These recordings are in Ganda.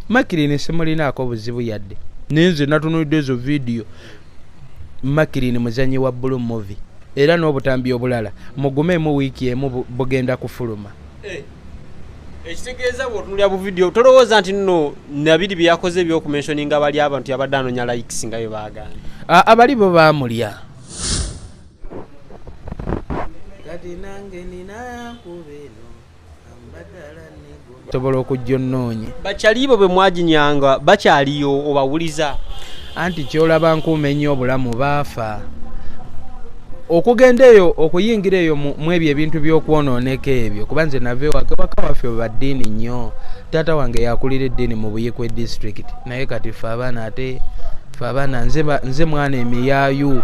Makirini simulinaako buzibu yadde, naye nze natunulidde ezo vidiyo. Makirini muzanyi wa Blue Movie, era n'obutambi obulala mugumeemu, wiiki emu bugenda kufuluma. Ekitegeeza bw'otunulira bu vidiyo, tolowooza nti nno nabiri bye yakoze ebyokumentioninga bali abantu yabadde anoonya likes nga bye baagamba? Abali bo baamulya. Kati nange nina kuba eno ambadala sobola okujja onnoonye. Bakyalibo bwe mwaginyanga bakyaliyo, obawuliza? Anti kyolaba nkuuma ennyo obulamu, baafa okugenda eyo, okuyingira eyo mu ebyo ebintu by'okwonooneka ebyo, kuba nze nava ewaka, waka waffe ba ddiini nnyo. Taata wange yakulira eddiini mu Buyikwe District, naye kati ffe abaana, ate ffe abaana nze mwana emiyaayu,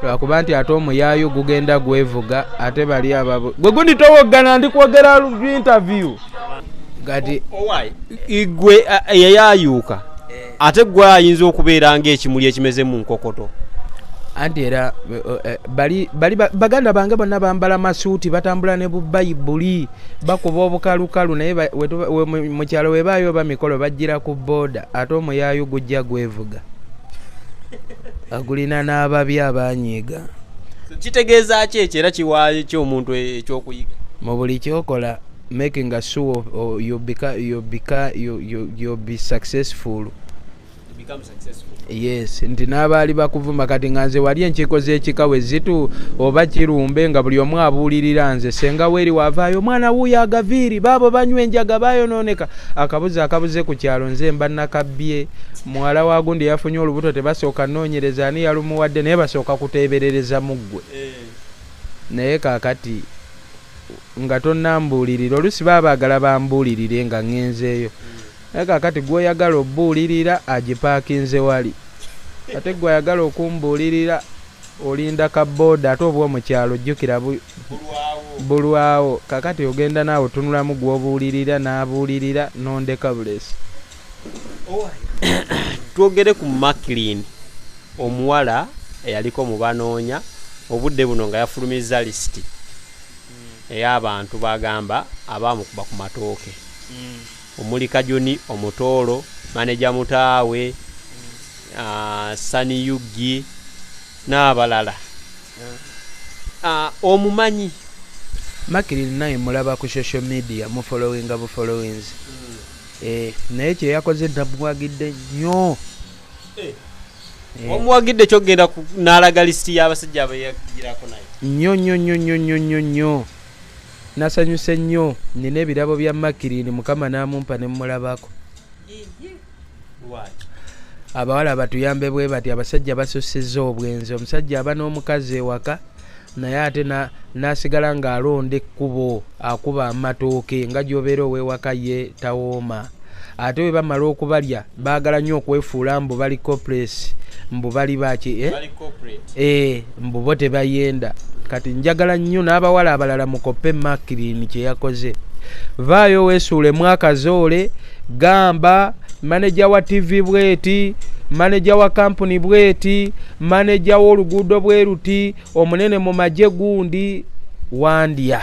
lwakuba nti ate omuyaayu gugenda gwevuga, ate bali ababo gwe gundi towoggana, ndi kwogera interview kati. Gwe yayayuuka, ate gwe ayinza okubeera ng'ekimuli ekimeze mu nkokoto. Anti era bali baganda bange bonna bambala masuuti, batambula ne bubayibuli, bakuba obukalukalu, naye mu kyalo webaayo oba mikolo bajjira ku booda, ate omuyaayu gujja gwevuga, agulina n'ababi abanyiiga. Kitegeeza ki ekyo, era kiwaayo ki omuntu ekyokuyiga? Mu buli kyokola, making sure you be successful. Yes, nti n'abaali bakuvuma kati nga nze wali enkiiko z'ekika we zitu oba kirumbe nga buli omu abuulirira nze, senga weeri wavaayo omwana wuuyo agaviiri, baabo banywa enjaga bayonooneka, akabuzi akabuze ku kyalo nze mba nakabbye, muwala wa gundi yafunye olubuto, tebasooka nnoonyereza ani yalumuwadde, naye basooka kuteeberereza mu ggwe. Naye kaakati nga tonnambuulirira, oluusi baba baagala bambuulirire nga ŋŋenzeeyo, naye kaakati gw'oyagala obbuulirira agipaakinze wali, ate gwe ayagala okumbuulirira olinda ka booda, ate oba omukyalo jjukira bulwawo. Kakati ogenda naawe otunulamu gw'obuulirira n'abuulirira n'ondeka bulesi. Twogere ku Maclean, omuwala eyaliko mu banoonya obudde buno nga yafulumizza lisiti ey'abantu bagamba abaamukuba ku matooke, omuli Kajoni Omutoolo, maneja Mutaawe, Sani Yugi n'abalala. Omumanyi? Maclean naye mulaba ku social media, mu followinga bu followings, naye kyeyakoze namuwagidde nnyo. Omuwagidde kyogenda n'alaga lisiti y'abasajja abeyagirako naye? Nnyo nnyo nnyo nnyo nnyo nnyo nnyo, nasanyuse nnyo. Nina ebirabo bya Makirini, Mukama n'amumpa ne mmulabako. Abawala batuyambe bwe bati, abasajja basusizza obwenzi. Omusajja aba n'omukazi ewaka, naye ate n'asigala ng'alonda ekkubo akuba amatooke nga gy'obeera ow'ewaka ye tawooma. Ate bwe bamala okubalya baagala nnyo okwefuula mbu bali corporate, mbu bali baki, eh? Mbu bo tebayenda. Kati njagala nnyo n'abawala abalala mukoppe Makirini kye yakoze. Vaayo weesuulemu akazoole, gamba maneja wa TV bweti, maneja wa kampuni bweti, maneja w'oluguudo bwe ruti, omunene mu magye gundi wandya.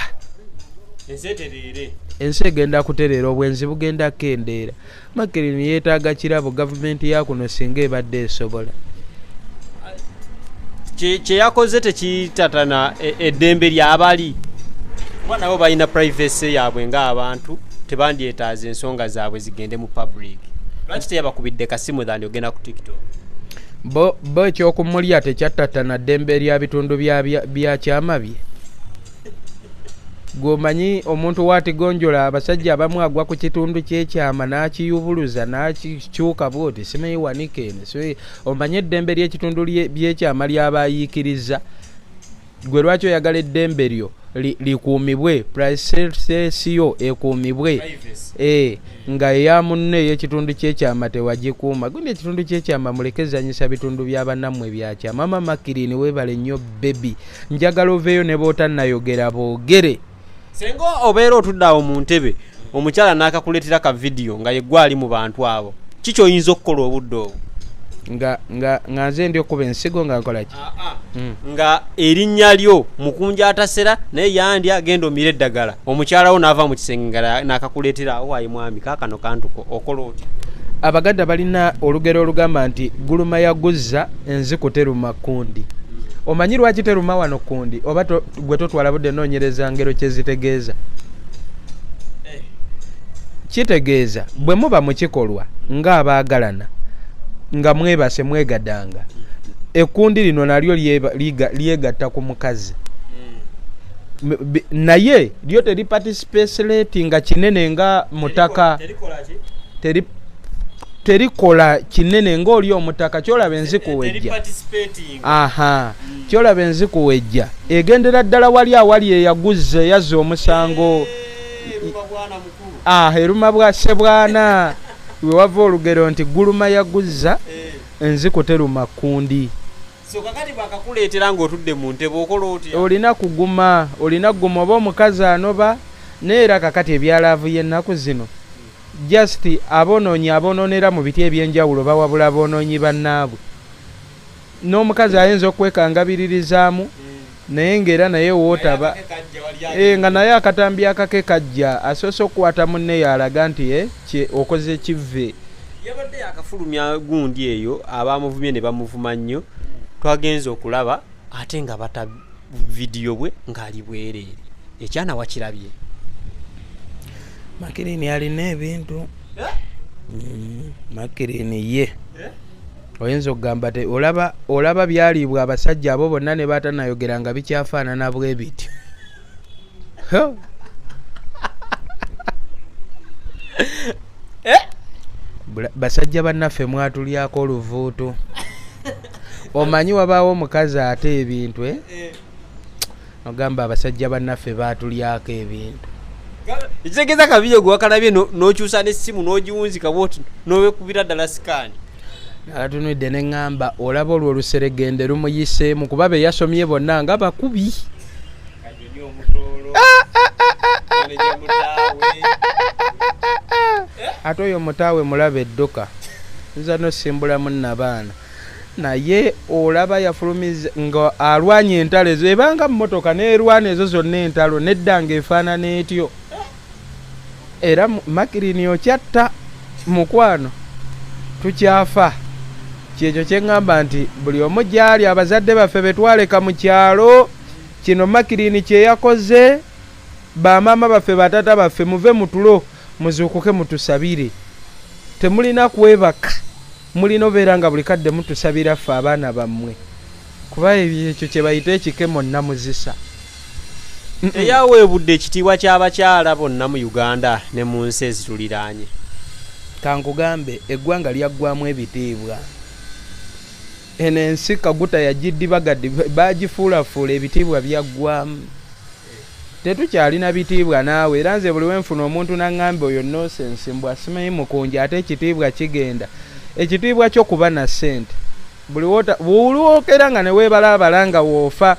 Ensi egenda kutereera, obwenzi bugenda kukendeera. Makirini yeetaaga kirabo gavumenti ya kuno singa ebadde esobola. Kye yakoze tekitatana eddembe ly'abali, kuba nabo balina privacy yaabwe ng'abantu, tebandyetaaza ensonga zaabwe zigende mu public. Lwaki teyabakubidde kasimu than ogenda ku TikTok? Bo ekyokumulya tekyattatana ddembe lya bitundu bya kyama bye. Gweomanyi omuntu waatigonjola abasajja abamu agwa ku kitundu ky'ekyama n'akiyubuluza n'akikyuka bwoti, simanyi wanika eno, omanyi eddembe ly'ekitundu by'ekyama ly'abayiikiriza. Gwe lwaki oyagala eddembe lyo likuumibwe, privacy yo ekuumibwe, nga eya munno ey'ekitundu ky'ekyama tewagikuuma? Gundi ekitundu ky'ekyama mulekezanyisa bitundu bya bannammwe byakyama. Mama Makirini weebale nnyo baby, njagala oveeyo ne bw'otannayogera boogere. Senga obeera otudde awo mu ntebe, omukyala n'akakuleetera ka vidiyo nga yeggwe ali mu bantu abo, kiki oyinza okukola obudde obwo? Nga nze ndi okuba ensigo nga nkola ki? Nga erinnya lyo mukunja atasera naye yandi agenda omire eddagala, omukyala wo n'ava mu kisenge nga n'akakuleetera awo, ayi mwami kaakano kantuko, okola otya? Abaganda balina olugero olugamba nti guluma yaguzza, enziku teruma kundi. Omanyi lwaki teruma wano kundi? Oba gwe totwala budde noonyereza ngero kyezitegeeza? Kitegeeza bwe muba mu kikolwa ng'abaagalana, nga mwebase mwegadanga, ekkundi lino nalyo lyegatta ku mukazi. Naye lyo teri participate nga kinene nga mutaka. Terikola kinene ng'oli omutaka. Kyolaba enziku wejja, aha, kyolaba enziku wejja egendera ddala wali awali eyaguzza, eyazza omusango. Eruma bwa sebwana. We wava olugero nti guluma yaguzza, enziku teruma kundi. So kakati bakakuleetera ng'otudde mu ntebe, okola otya? Olina kuguma, olina kuguma oba omukazi anoba. Naye era kakati ebya love y'ennaku zino, just abonoonyi abonoonera mu biti ebyenjawulo bawabula aboonoonyi bannaabwe. N'omukazi ayinza okwekangabiririzaamu, naye ng'era naye wootaba nga naye akatambi akake kajja, asoose okukwata munne yalaga nti okoze kivve. Yabadde yakafulumya gundi eyo, abamuvumye ne bamuvuma nnyo. Twagenze okulaba ate nga bata vidiyo bwe ng'ali bwereere. Ekyana wakirabye? Makirini alina ebintu. Makirini ye oyinza okugamba te olaba byaliibwa abasajja abo bonna ne batanayogera nga bikyafaanana bwe bityo. Basajja bannaffe mwatulyako oluvuuto. Omanyi wabaawo omukazi ate ebintu, ogamba abasajja bannaffe baatulyako ebintu. Ekitegeeza kavidiyo gwe wakalabye n'okyusa n'essimu n'ogiwunzika bwoti n'owekubira ddala sikaani. Nakatunudde ne ŋŋamba olaba olwo oluseregende lumuyiseemu, kuba be yasomye bonna nga bakubi. Ate oyo mutaawe mulaba edduka nza nosimbulamu nabaana, naye olaba yafulumiza nga alwanya entalo ezo, ebanga mmotoka n'erwana ezo zonna entalo nedda ng'efaanana etyo. Era Makirini okyatta mukwano, tukyafa. Kyekyo kye ŋŋamba nti buli omu gy'ali, abazadde baffe be twaleka mu kyalo kino Makirini kye yakoze, bamaama baffe, bataata baffe, muve mu tulo muzuukuke mutusabire. Temulina kwebaka, mulina obeera nga buli kadde mutusabira ffe abaana bammwe, kuba ekyo kye bayita ekikemo nnamuzisa. Eyaweebudde ekitiibwa ky'abakyala bonna mu Uganda ne mu nsi ezituliraanye. Kankugambe, eggwanga lyaggwamu ebitiibwa. Eno ensi Kaguta yagiddibagaddi, bagifuulafuula, ebitiibwa byaggwamu, tetukyalina bitiibwa naawe. Era nze buli wenfuna omuntu naŋŋamba oyo nonsense, mbwa simanyi mukunja, ate ekitiibwa kigenda. Ekitiibwa kyo kuba na ssente. Buli wookera nga ne weebalaabala nga woofa,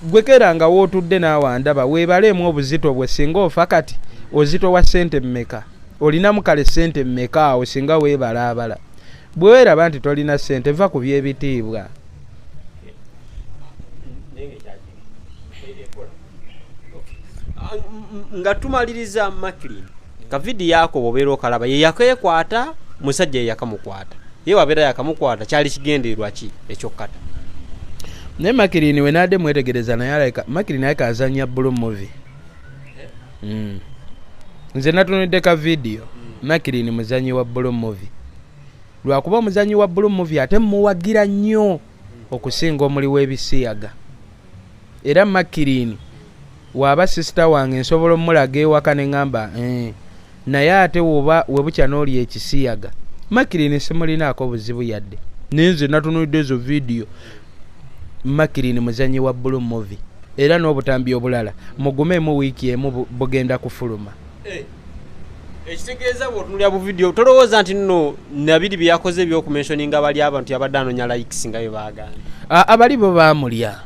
gwekera nga wootudde naawe andaba, weebaleemu obuzito bwe. Singa ofa kati ozito wa ssente mmeka? Olinamu kale ssente mmeka awo singa weebalaabala? Bwe weeraba nti tolina ssente, va ku by'ebitiibwa. Nga tumaliriza, Makirini kavidiyo ako bw'obeera okalaba, ye yakeekwata, musajja ye yakamukwata, ye wabeera yakamukwata, kyali kigendererwa ki ekyokkata? Naye Makirini we naadde mwetegereza, naye alabika Makirini alabika azannya blue movie. Nze natunudde ka vidiyo, Makirini muzanyi wa blue movie. Lwakuba omuzanyi wa blue movie ate muwagira nnyo okusinga omuli w'ebisiyaga. Era Makirini waaba sisita wange nsobola omulaga ewaka ne ŋŋamba, naye ate woba webukya n'olya ekisiyaga, Makirini simulinaako buzibu yadde. Naye nze natunulidde ezo vidiyo, Makirini muzanyi wa blue movie. Era n'obutambi obulala mugumeemu wiiki emu bugenda kufuluma. Ekitegeeza bw'otunulira bu vidiyo tolowooza nti nno nabiri bye yakoze ebyokumentioninga bali abantu yabadde anoonya likes nga bye baagamba? Abali bo baamulya.